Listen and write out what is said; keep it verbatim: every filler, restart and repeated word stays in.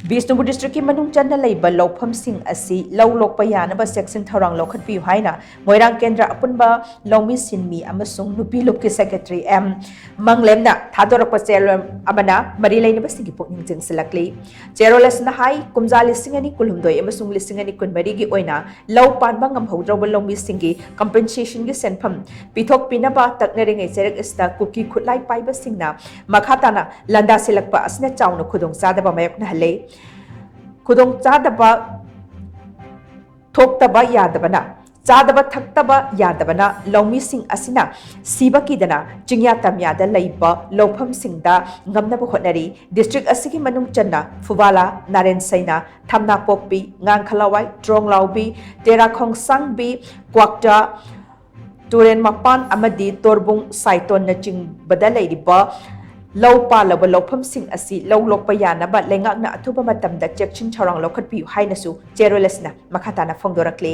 ꯕꯤꯁꯅꯨꯄꯨꯔ ꯗꯤꯁꯇ꯭ꯔꯤꯛꯀꯤ ꯃꯅꯨꯡ ꯆꯟꯅ ꯂꯩꯕ ꯂꯧꯐꯝꯁꯤꯡ ꯑꯁꯤ ꯂꯧ ꯂꯣꯛꯄ ꯌꯥꯅꯕ ꯆꯦꯛꯁꯤꯟ ꯊꯧꯔꯥꯡ ꯂꯧꯈꯠꯄꯤꯌꯨ ꯍꯥꯏꯅ ꯃꯣꯏꯔꯥꯡ ꯀꯦꯟꯗ꯭ꯔ ꯑꯄꯨꯟꯕ ꯂꯧꯃꯤ ꯁꯤꯟꯃꯤ ꯑꯃꯁꯨꯡ ꯅꯨꯄꯤ ꯂꯨꯞꯀꯤ ꯁꯦꯀ꯭ꯔꯦꯇꯔꯤ ꯑꯦꯝ ꯃꯪꯂꯦꯝꯅ ꯊꯥꯗꯣꯔꯛꯄ ꯆꯦꯔꯣꯜ ꯑꯃꯅ ꯃꯔꯤ ꯂꯩꯅꯕꯁꯤꯡꯒꯤ ꯄꯨꯛꯅꯤꯡ ꯆꯤꯡꯁꯤꯜꯂꯛꯂꯤ꯫ ꯆꯦꯔꯣꯜ ꯑꯁꯤꯅ ꯍꯥꯏ, ꯀꯨꯝꯖꯥ ꯂꯤꯁꯤꯡ ꯑꯅꯤ ꯀꯨꯟꯍꯨꯝꯗꯣꯏ ꯑꯃꯁꯨꯡ ꯂꯤꯁꯤꯡ ꯑꯅꯤ ꯀꯨꯟꯃꯔꯤꯒꯤ ꯑꯣꯏꯅ ꯂꯧ ꯄꯥꯟꯕ ꯉꯝꯍꯧꯗ꯭ꯔꯕ ꯂꯧꯃꯤꯁꯤꯡꯒꯤ ꯀꯝꯄꯦꯟꯁꯦꯁꯟꯒꯤ ꯁꯦꯟꯐꯝ ꯄꯤꯊꯣꯛꯄꯤꯅꯕ ꯇꯛꯅꯔꯤꯉꯩ ꯆꯩꯔꯛ ꯑꯁꯤꯗ ꯀꯨꯀꯤ ꯈꯨꯠꯂꯥꯏ ꯄꯥꯏꯕꯁꯤꯡꯅ ꯃꯈꯥ ꯇꯥꯅ ꯂꯥꯟꯗꯥꯁꯤꯜꯂꯛꯄ ꯑꯁꯤꯅ ꯆꯥꯎꯅ ꯈꯨꯗꯣꯡꯆꯥꯗꯕ ꯃꯥꯌꯣꯛꯅꯍꯜꯂꯦ꯫ ꯈꯨꯗꯣꯡꯆꯥꯗꯕ ꯊꯣꯛꯇꯕ ꯌꯥꯗꯕꯅ, ꯆꯥꯗꯕ ꯊꯛꯇꯕ ꯌꯥꯗꯕꯅ ꯂꯧꯃꯤꯁꯤꯡ ꯑꯁꯤꯅ ꯁꯤꯕ ꯀꯤꯗꯅ ꯆꯤꯡꯌꯥ ꯇꯝꯌꯥꯗ ꯂꯩꯕ ꯂꯧꯐꯝꯁꯤꯡꯗ ꯉꯝꯅꯕ ꯍꯣꯠꯅꯔꯤ꯫ ꯗꯤꯁꯇ꯭ꯔꯤꯛ ꯑꯁꯤꯒꯤ ꯃꯅꯨꯡ ꯆꯟꯅ ꯐꯨꯕꯥꯂꯥ, ꯅꯥꯔꯦꯟ ꯁꯩꯅꯥ, ꯊꯝꯅꯥꯄꯣꯛꯄꯤ, ꯉꯥꯡꯈꯂꯋꯥꯏ, ꯇ꯭ꯔꯣꯡꯂꯥꯎꯕꯤ, ꯇꯦꯔꯥꯈꯣꯡ ꯁꯥꯡꯕꯤ, ꯀ꯭ꯋꯥꯛꯇ, ꯇꯨꯔꯦꯟ ꯃꯄꯥꯟ ꯑꯃꯗꯤ ꯇꯣꯔꯕꯨꯡ ꯁꯥꯏꯇꯣꯟꯅꯆꯤꯡꯕꯗ ꯂꯩꯔꯤꯕ ꯂꯧ ꯄꯥꯜꯂꯕ ꯂꯧꯐꯝꯁꯤꯡ ꯑꯁꯤ ꯂꯧ ꯂꯣꯛꯄ ꯌꯥꯅꯕ ꯂꯩꯉꯥꯛꯅ ꯑꯊꯨꯕ ꯃꯇꯝꯗ ꯆꯦꯛꯁꯤꯟ ꯊꯧꯔꯥꯡ ꯂꯧꯈꯠꯄꯤꯌꯨ ꯍꯥꯏꯅꯁꯨ ꯆꯦꯔꯣꯜ ꯑꯁꯤꯅ ꯃꯈꯥ ꯇꯥꯅ ꯐꯣꯡꯗꯣꯔꯛꯂꯤ꯫